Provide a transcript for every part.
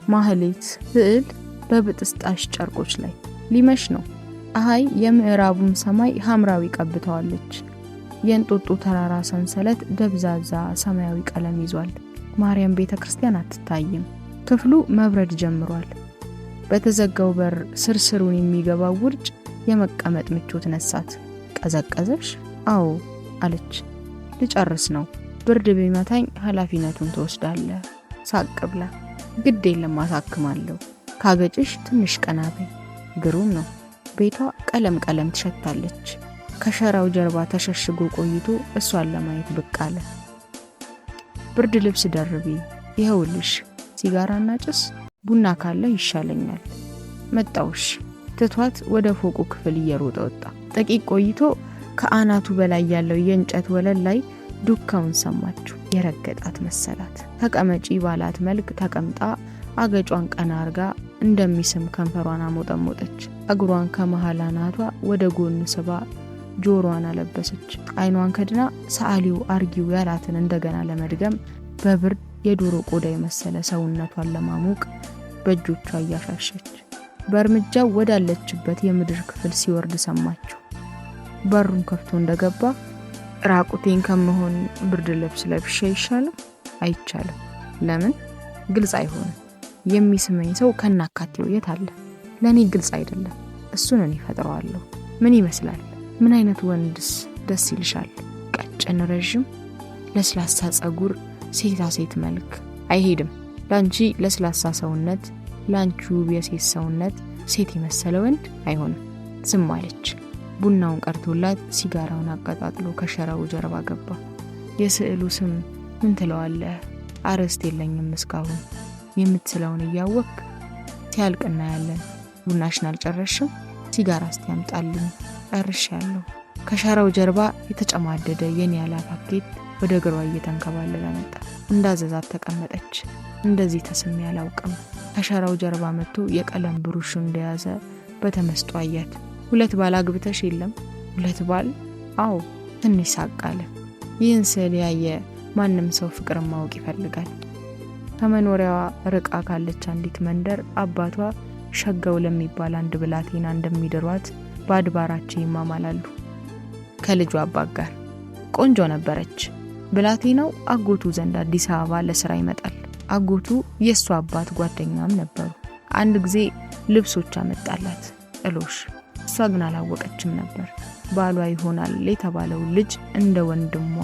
ማህሌት ስዕል በብጥስጣሽ ጨርቆች ላይ። ሊመሽ ነው። ፀሐይ የምዕራቡን ሰማይ ሐምራዊ ቀብተዋለች። የእንጦጦ ተራራ ሰንሰለት ደብዛዛ ሰማያዊ ቀለም ይዟል። ማርያም ቤተ ክርስቲያን አትታይም። ክፍሉ መብረድ ጀምሯል። በተዘጋው በር ስርስሩን የሚገባው ውርጭ የመቀመጥ ምቾት ነሳት። ቀዘቀዘሽ? አዎ አለች። ልጨርስ ነው። ብርድ ቢመታኝ ኃላፊነቱን ትወስዳለህ። ሳቅ ብላ ግድ የለም አሳክማለሁ። ካገጭሽ ትንሽ ቀና በይ። ግሩም ነው። ቤቷ ቀለም ቀለም ትሸታለች። ከሸራው ጀርባ ተሸሽጎ ቆይቶ እሷን ለማየት ብቅ አለ። ብርድ ልብስ ደርቢ፣ ይኸውልሽ ሲጋራና ጭስ፣ ቡና ካለ ይሻለኛል። መጣውሽ። ትቷት ወደ ፎቁ ክፍል እየሮጠ ወጣ። ጥቂት ቆይቶ ከአናቱ በላይ ያለው የእንጨት ወለል ላይ ዱካውን ሰማችው። የረገጣት መሰላት። ተቀመጪ ባላት መልክ ተቀምጣ አገጯን ቀና አርጋ እንደሚስም ከንፈሯን አሞጠሞጠች። እግሯን ከመሃል አናቷ ወደ ጎን ስባ ጆሮዋን አለበሰች። አይኗን ከድና ሰዓሊው አርጊው ያላትን እንደገና ለመድገም በብርድ የዶሮ ቆዳ የመሰለ ሰውነቷን ለማሞቅ በእጆቿ እያሻሸች በእርምጃው ወዳለችበት የምድር ክፍል ሲወርድ ሰማችው። በሩን ከፍቶ እንደገባ ራቁቴን ከመሆን ብርድ ልብስ ለብሼ አይሻልም? አይቻልም። ለምን? ግልጽ አይሆንም። የሚስመኝ ሰው ከናካቴው የት አለ? ለእኔ ግልጽ አይደለም። እሱን እኔ ፈጥረዋለሁ። ምን ይመስላል? ምን አይነት ወንድስ ደስ ይልሻል? ቀጭን፣ ረዥም፣ ለስላሳ ጸጉር፣ ሴታ ሴት መልክ። አይሄድም። ላንቺ ለስላሳ ሰውነት፣ ላንቺ ውብ የሴት ሰውነት፣ ሴት የመሰለ ወንድ አይሆንም። ዝም አለች። ቡናውን ቀርቶላት ሲጋራውን አቀጣጥሎ ከሸራው ጀርባ ገባ። የስዕሉ ስም ምን ትለዋለህ? አርዕስት የለኝም እስካሁን። የምትስለውን እያወክ ሲያልቅ እናያለን። ቡናሽን አልጨረስሽም? ሲጋራ እስቲ ያምጣልኝ። ጨርሻለሁ። ከሸራው ጀርባ የተጨማደደ የኒያላ ፓኬት ወደ እግሯ እየተንከባለለ መጣ። እንዳዘዛት ተቀመጠች። እንደዚህ ተስሜ አላውቅም። ከሸራው ጀርባ መጥቶ የቀለም ብሩሹ እንደያዘ በተመስጦ አያት። ሁለት ባል አግብተሽ የለም? ሁለት ባል? አዎ። ትንሽ ሳቅ አለ። ይህን ስዕል ያየ ማንም ሰው ፍቅርን ማወቅ ይፈልጋል። ከመኖሪያዋ ርቃ ካለች አንዲት መንደር አባቷ ሸጋው ለሚባል አንድ ብላቴና እንደሚድሯት በአድባራቸው ይማማላሉ ከልጇ አባት ጋር። ቆንጆ ነበረች። ብላቴናው አጎቱ ዘንድ አዲስ አበባ ለስራ ይመጣል። አጎቱ የእሱ አባት ጓደኛም ነበሩ። አንድ ጊዜ ልብሶች አመጣላት ጥሎሽ። እሷ ግን አላወቀችም ነበር። ባሏ ይሆናል የተባለው ልጅ እንደ ወንድሟ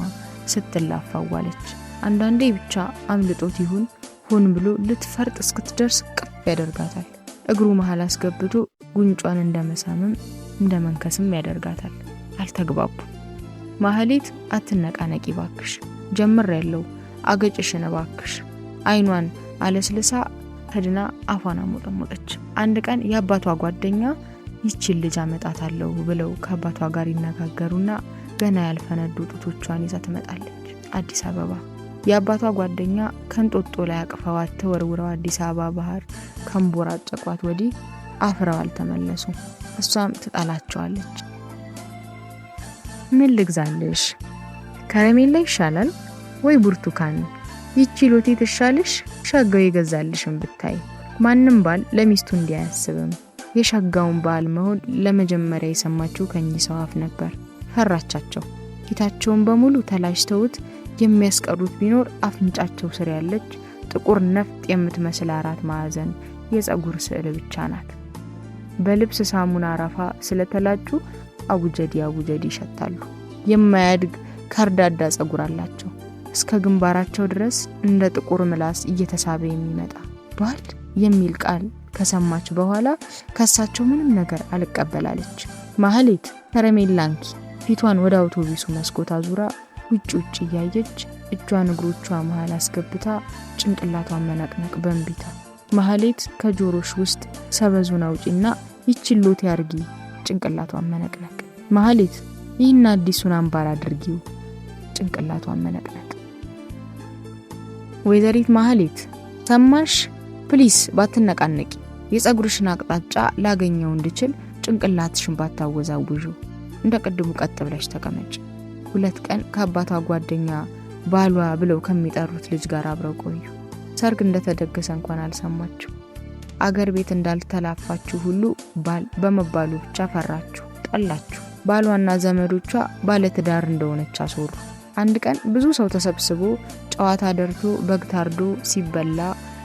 ስትላፋዋለች። አንዳንዴ ብቻ አምልጦት ይሁን ሆን ብሎ ልትፈርጥ እስክትደርስ ቅፍ ያደርጋታል። እግሩ መሃል አስገብቶ ጉንጯን እንደመሳምም እንደመንከስም ያደርጋታል። አልተግባቡ። ማህሌት አትነቃነቂ ባክሽ፣ ጀምር ያለው አገጭሽን ባክሽ። አይኗን አለስልሳ ከድና አፏን አሞጠሞጠች። አንድ ቀን የአባቷ ጓደኛ ይችን ልጅ አመጣታለሁ ብለው ከአባቷ ጋር ይነጋገሩና ገና ያልፈነዱ ጡቶቿን ይዛ ትመጣለች አዲስ አበባ። የአባቷ ጓደኛ ከእንጦጦ ላይ አቅፈዋት ተወርውረው አዲስ አበባ ባህር ከምቦራጨቋት ወዲህ አፍረው አልተመለሱ። እሷም ትጣላቸዋለች። ምን ልግዛልሽ? ከረሜላ ይሻላል ወይ ብርቱካን? ይቺ ሎቴ ትሻልሽ? ሸጋው የገዛልሽን ብታይ። ማንም ባል ለሚስቱ እንዲህ አያስብም። የሸጋውን ባል መሆን ለመጀመሪያ የሰማችው ከእኚህ ሰው አፍ ነበር። ፈራቻቸው። ፊታቸውን በሙሉ ተላጭተውት የሚያስቀሩት ቢኖር አፍንጫቸው ስር ያለች ጥቁር ነፍጥ የምትመስል አራት ማዕዘን የጸጉር ስዕል ብቻ ናት። በልብስ ሳሙና አረፋ ስለተላጩ አቡጀዲ አቡጀዲ ይሸታሉ። የማያድግ ከርዳዳ ጸጉር አላቸው። እስከ ግንባራቸው ድረስ እንደ ጥቁር ምላስ እየተሳበ የሚመጣ። ባል የሚል ቃል ከሰማች በኋላ ከሳቸው ምንም ነገር አልቀበላለች። ማህሌት ከረሜላ እንኪ። ፊቷን ወደ አውቶቡሱ መስኮት አዙራ ውጭ ውጭ እያየች እጇን እግሮቿ መሃል አስገብታ ጭንቅላቷን መነቅነቅ በእንቢታ። ማህሌት ከጆሮሽ ውስጥ ሰበዙን አውጪና ይችን ሎቴ አርጊ። ጭንቅላቷን መነቅነቅ። ማህሌት ይህን አዲሱን አምባር አድርጊው። ጭንቅላቷን መነቅነቅ። ወይዘሪት ማህሌት ሰማሽ? Please ባትነቃነቂ፣ የጸጉርሽን አቅጣጫ ላገኘው እንድችል ጭንቅላትሽን ባታወዛውዡ፣ እንደ ቅድሙ ቀጥ ብለሽ ተቀመጭ። 2 ቀን ከአባቷ ጓደኛ ባሏ ብለው ከሚጠሩት ልጅ ጋር አብረው ቆዩ። ሰርግ እንደተደገሰ እንኳን አልሰማችሁ። አገር ቤት እንዳልተላፋችሁ ሁሉ ባል በመባሉ ብቻ ፈራችሁ፣ ጠላችሁ። ባሏና ዘመዶቿ ባለትዳር እንደሆነች አስወሩ። አንድ ቀን ብዙ ሰው ተሰብስቦ ጨዋታ ደርቶ፣ በግ ታርዶ ሲበላ፣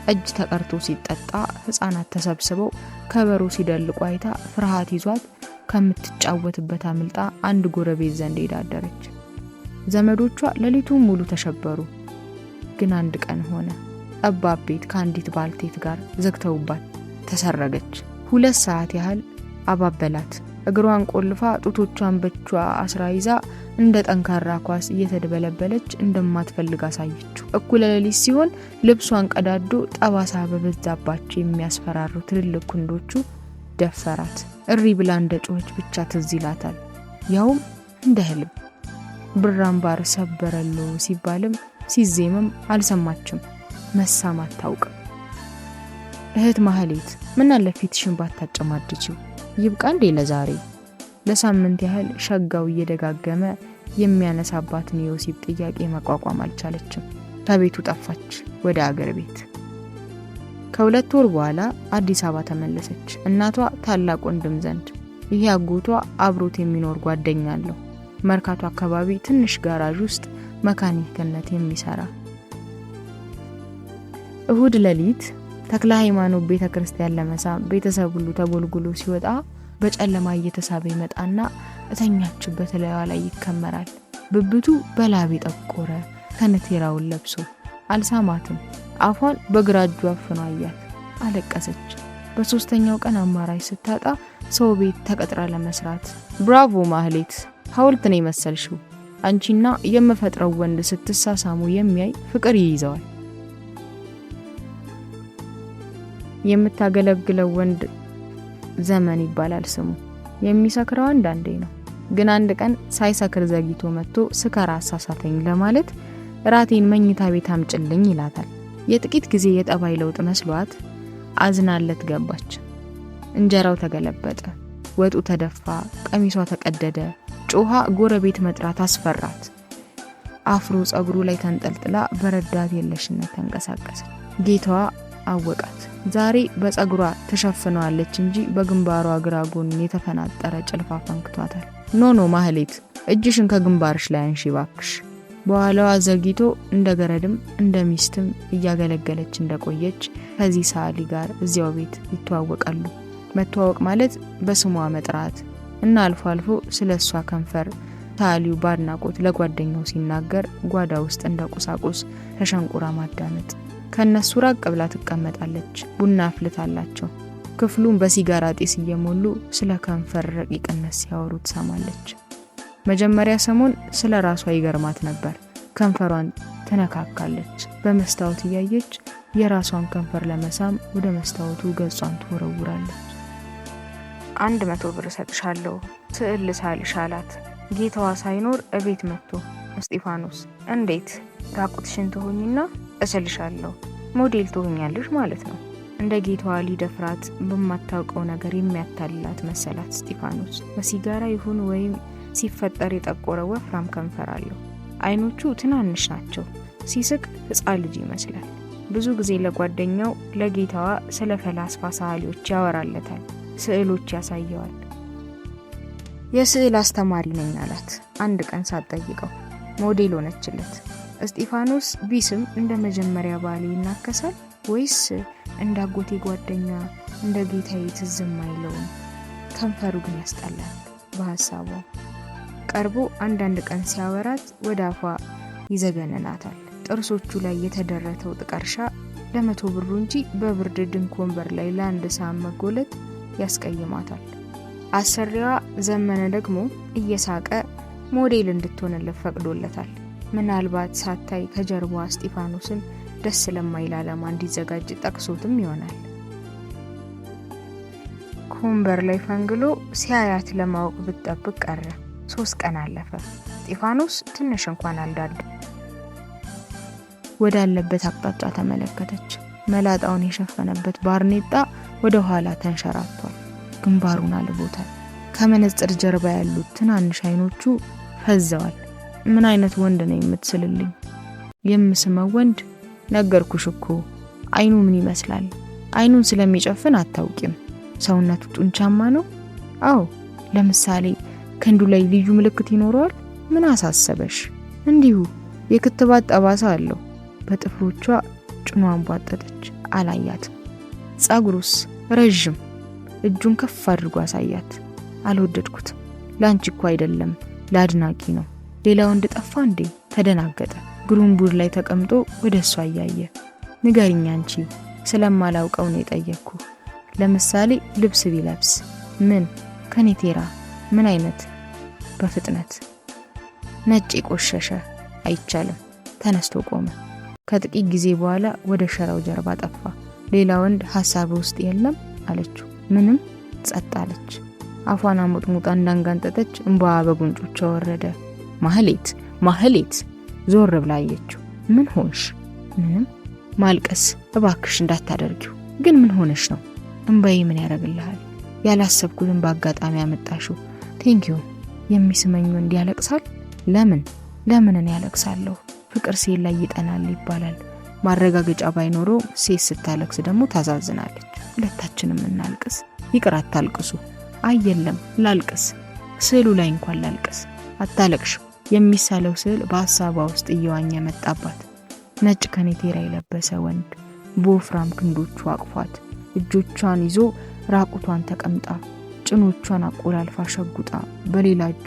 እጅ ተቀርቶ ሲጠጣ፣ ሕፃናት ተሰብስበው ከበሮ ሲደልቁ አይታ ፍርሃት ይዟት ከምትጫወትበት አምልጣ አንድ ጎረቤት ዘንድ ሄዳ አደረች። ዘመዶቿ ሌሊቱን ሙሉ ተሸበሩ። ግን አንድ ቀን ሆነ። ጠባብ ቤት ከአንዲት ባልቴት ጋር ዘግተውባት ተሰረገች። 2 ሰዓት ያህል አባበላት። እግሯን ቆልፋ ጡቶቿን በቿ አስራ ይዛ እንደ ጠንካራ ኳስ እየተድበለበለች እንደማትፈልግ አሳየችው። እኩለ ሌሊት ሲሆን ልብሷን ቀዳዶ ጠባሳ በበዛባቸው የሚያስፈራሩ ትልልቅ ክንዶቹ ደፈራት። እሪ ብላ እንደ ጮኸች ብቻ ትዝ ይላታል፣ ያውም እንደ ህልም። ብር አምባር ሰበረሎ ሲባልም ሲዜምም አልሰማችም። መሳም አታውቅም። እህት ማህሌት፣ ምን አለ ፊትሽን ባታጨማድጂው? ይብቃ እንዴ ለዛሬ? ለሳምንት ያህል ሸጋው እየደጋገመ የሚያነሳባትን የወሲብ ጥያቄ መቋቋም አልቻለችም። ከቤቱ ጠፋች፣ ወደ አገር ቤት። ከ2 ወር በኋላ አዲስ አበባ ተመለሰች፣ እናቷ ታላቅ ወንድም ዘንድ። ይሄ አጎቷ አብሮት የሚኖር ጓደኛ አለው፣ መርካቶ አካባቢ ትንሽ ጋራዥ ውስጥ መካኒክነት የሚሰራ። እሁድ ሌሊት ተክለ ሃይማኖት ቤተ ክርስቲያን ለመሳም ቤተሰብ ሁሉ ተጎልጉሎ ሲወጣ በጨለማ እየተሳበ ይመጣና እተኛችበት ላይዋ ላይ ይከመራል። ብብቱ በላብ የጠቆረ ከነቴራውን ለብሶ አልሳማትም። አፏን በግራ እጁ አፍኖ አያት። አለቀሰች። በሶስተኛው ቀን አማራጭ ስታጣ ሰው ቤት ተቀጥራ ለመስራት። ብራቮ ማህሌት፣ ሐውልት ነው የመሰልሽው። አንቺና የምፈጥረው ወንድ ስትሳሳሙ የሚያይ ፍቅር ይይዘዋል። የምታገለግለው ወንድ ዘመን ይባላል ስሙ። የሚሰክረው አንዳንዴ ነው። ግን አንድ ቀን ሳይሰክር ዘግይቶ መጥቶ ስከራ አሳሳተኝ ለማለት ራቴን መኝታ ቤት አምጭልኝ ይላታል። የጥቂት ጊዜ የጠባይ ለውጥ መስሏት አዝናለት ገባች። እንጀራው ተገለበጠ፣ ወጡ ተደፋ፣ ቀሚሷ ተቀደደ። ጮኻ ጎረቤት መጥራት አስፈራት። አፍሮ ጸጉሩ ላይ ተንጠልጥላ በረዳት የለሽነት ተንቀሳቀሰ። ጌታዋ አወቃት። ዛሬ በጸጉሯ ተሸፍነዋለች እንጂ በግንባሯ ግራ ጎን የተፈናጠረ ጭልፋ ፈንክቷታል። No, no ማህሌት፣ እጅሽን ከግንባርሽ ላይ አንሺ ባክሽ። በኋላዋ ዘግይቶ እንደ ገረድም እንደ ሚስትም እያገለገለች እንደቆየች ከዚህ ሰዓሊ ጋር እዚያው ቤት ይተዋወቃሉ። መተዋወቅ ማለት በስሟ መጥራት እና አልፎ አልፎ ስለ እሷ ከንፈር ሰዓሊው በአድናቆት ለጓደኛው ሲናገር ጓዳ ውስጥ እንደ ቁሳቁስ ተሸንቁራ ማዳመጥ። ከነሱ ራቅ ብላ ትቀመጣለች። ቡና አፍልታላቸው ክፍሉን በሲጋራ ጢስ እየሞሉ ስለ ከንፈር ረቂቅነት ሲያወሩ ትሰማለች። መጀመሪያ ሰሞን ስለ ራሷ ይገርማት ነበር። ከንፈሯን ትነካካለች። በመስታወት እያየች የራሷን ከንፈር ለመሳም ወደ መስታወቱ ገጿን ትወረውራለች። 100 ብር እሰጥሻለሁ ስዕል ልሳልሽ አላት። ጌታዋ ሳይኖር እቤት መጥቶ እስጢፋኖስ። እንዴት? ራቁትሽን ትሆኝና እስልሻለሁ፣ ሞዴል ትሆኛለሽ ማለት ነው። እንደ ጌታዋ ሊደፍራት በማታውቀው ነገር የሚያታልላት መሰላት። እስጢፋኖስ በሲጋራ ይሁን ወይም ሲፈጠር የጠቆረ ወፍራም ከንፈር አለው። አይኖቹ ትናንሽ ናቸው። ሲስቅ ሕፃን ልጅ ይመስላል። ብዙ ጊዜ ለጓደኛው ለጌታዋ ስለ ፈላስፋ ሰዓሊዎች ያወራለታል። ስዕሎች ያሳየዋል። የስዕል አስተማሪ ነኝ አላት። አንድ ቀን ሳትጠይቀው ሞዴል ሆነችለት። እስጢፋኖስ ቢስም እንደ መጀመሪያ ባሌ ይናከሳል ወይስ እንደ አጎቴ ጓደኛ እንደ ጌታዬ ትዝም አይለውም? ከንፈሩ ግን ያስጠላል። በሀሳቧ ቀርቦ አንዳንድ ቀን ሲያወራት ወደ አፏ ይዘገንናታል። ጥርሶቹ ላይ የተደረተው ጥቀርሻ ለ100 ብሩ እንጂ በብርድ ድንክ ወንበር ላይ ለአንድ ሰዓት መጎለት ያስቀይማታል። አሰሪዋ ዘመነ ደግሞ እየሳቀ ሞዴል እንድትሆንለት ፈቅዶለታል። ምናልባት ሳታይ ከጀርባዋ እስጢፋኖስን ደስ ለማይል ዓላማ እንዲዘጋጅ ጠቅሶትም ይሆናል። ከወንበር ላይ ፈንግሎ ሲያያት ለማወቅ ብትጠብቅ ቀረ። 3 ቀን አለፈ። እስጢፋኖስ ትንሽ እንኳን አልዳዳ። ወዳለበት አቅጣጫ ተመለከተች። መላጣውን የሸፈነበት ባርኔጣ ወደ ኋላ ተንሸራቷል። ግንባሩን አልቦታል። ከመነጽር ጀርባ ያሉት ትናንሽ አይኖቹ ፈዘዋል። ምን አይነት ወንድ ነው የምትስልልኝ? የምስመው ወንድ ነገርኩሽ እኮ። አይኑ ምን ይመስላል? አይኑን ስለሚጨፍን አታውቂም። ሰውነቱ ጡንቻማ ነው? አዎ። ለምሳሌ ክንዱ ላይ ልዩ ምልክት ይኖረዋል? ምን አሳሰበሽ? እንዲሁ የክትባት ጠባሳ አለው። በጥፍሮቿ ጭኗን ቧጠጠች። አላያትም። ጸጉሩስ ረዥም። እጁን ከፍ አድርጎ አሳያት። አልወደድኩትም። ላንቺ እኮ አይደለም ለአድናቂ ነው። ሌላ ወንድ ጠፋ እንዴ? ተደናገጠ። ግሩምቡድ ላይ ተቀምጦ ወደ እሷ እያየ ንገሪኝ፣ አንቺ ስለማላውቀው ነው የጠየቅኩ። ለምሳሌ ልብስ ቢለብስ ምን? ከኔቴራ ምን አይነት? በፍጥነት ነጭ የቆሸሸ አይቻልም። ተነስቶ ቆመ። ከጥቂት ጊዜ በኋላ ወደ ሸራው ጀርባ ጠፋ። ሌላ ወንድ ሀሳብ ውስጥ የለም አለችው። ምንም። ጸጥ አለች። አፏን አሞጥሙጣ እንዳንጋንጠጠች እንባዋ በጉንጮቿ ወረደ። ማህሌት፣ ማህሌት! ዞር ብላ አየችው። ምን ሆንሽ? ምንም። ማልቀስ እባክሽ እንዳታደርጊው። ግን ምን ሆነሽ ነው? እንባዬ ምን ያደርግልሃል? ያላሰብኩትን በአጋጣሚ ያመጣሽው። Thank you። የሚስመኝ ወንድ ያለቅሳል? ለምን ለምን እኔ ያለቅሳለሁ? ፍቅር ሴት ላይ ይጠናል ይባላል። ማረጋገጫ ባይኖረው ሴት ስታለቅስ ደግሞ ታዛዝናለች። ሁለታችንም እናልቅስ። ይቅር፣ አታልቅሱ። አይ የለም፣ ላልቅስ። ስዕሉ ላይ እንኳን ላልቅስ። አታለቅሽም። የሚሳለው ስዕል በሀሳቧ ውስጥ እየዋኘ መጣባት። ነጭ ከኔቴራ የለበሰ ወንድ በወፍራም ክንዶቹ አቅፏት እጆቿን ይዞ ራቁቷን ተቀምጣ ጭኖቿን አቆላልፋ ሸጉጣ በሌላ እጁ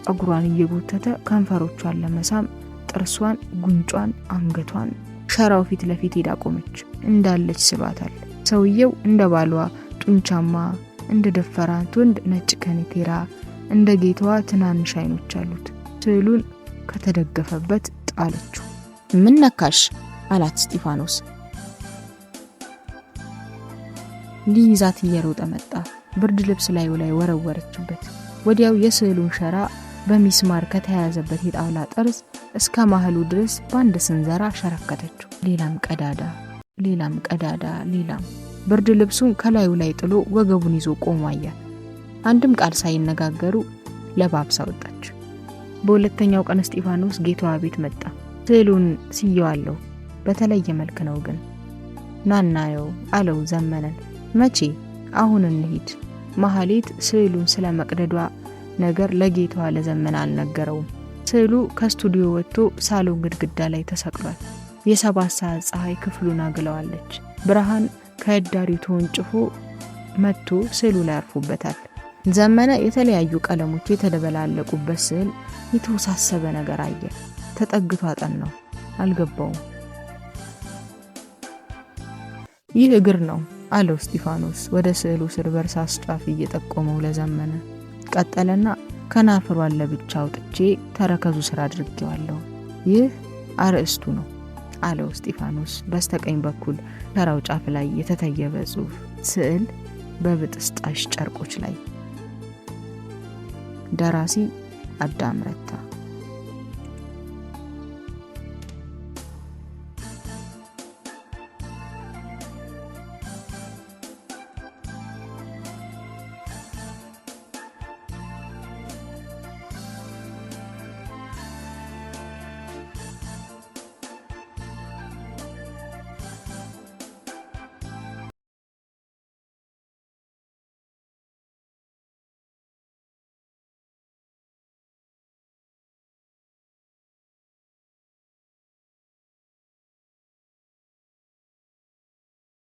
ጸጉሯን እየጎተተ ከንፈሮቿን ለመሳም ጥርሷን፣ ጉንጯን፣ አንገቷን ሸራው ፊት ለፊት ሄዳ ቆመች። እንዳለች ስሏታል። ሰውየው እንደ ባሏ ጡንቻማ፣ እንደ ደፈራት ወንድ ነጭ ከኔቴራ፣ እንደ ጌታዋ ትናንሽ አይኖች አሉት። ስዕሉን ከተደገፈበት ጣለችው። ምን ነካሽ? አላት እስጢፋኖስ። ሊይዛት እየሮጠ መጣ። ብርድ ልብስ ላዩ ላይ ወረወረችበት። ወዲያው የስዕሉን ሸራ በሚስማር ከተያያዘበት የጣውላ ጠርዝ እስከ ማህሉ ድረስ በአንድ ስንዘራ ሸረከተችው። ሌላም ቀዳዳ፣ ሌላም ቀዳዳ፣ ሌላም። ብርድ ልብሱን ከላዩ ላይ ጥሎ ወገቡን ይዞ ቆሞ አያት። አንድም ቃል ሳይነጋገሩ ለባብሳ ወጣች። በሁለተኛው ቀን እስጢፋኖስ ጌታዋ ቤት መጣ። ስዕሉን ስየዋለሁ፣ በተለየ መልክ ነው ግን። ናናየው አለው ዘመነን። መቼ? አሁን እንሂድ። ማህሌት ስዕሉን ስለ መቅደዷ ነገር ለጌታዋ ለዘመነ አልነገረውም። ስዕሉ ከስቱዲዮ ወጥቶ ሳሎን ግድግዳ ላይ ተሰቅሏል። የ7 ሰዓት ፀሐይ ክፍሉን አግለዋለች። ብርሃን ከእዳሪው ተወንጭፎ መጥቶ ስዕሉ ላይ አርፎበታል። ዘመነ የተለያዩ ቀለሞች የተደበላለቁበት ስዕል የተወሳሰበ ነገር አየ። ተጠግቶ አጠናው። አልገባውም። ይህ እግር ነው አለው እስጢፋኖስ ወደ ስዕሉ ስር በእርሳስ ጫፍ እየጠቆመው ለዘመነ። ቀጠለና ከናፍሯን ለብቻ አውጥቼ ተረከዙ ስር አድርጌዋለሁ። ይህ አርእስቱ ነው አለው እስጢፋኖስ በስተቀኝ በኩል ሸራው ጫፍ ላይ የተተየበ ጽሑፍ፣ ስዕል በብጥስጣሽ ጨርቆች ላይ። ደራሲ አዳም ረታ።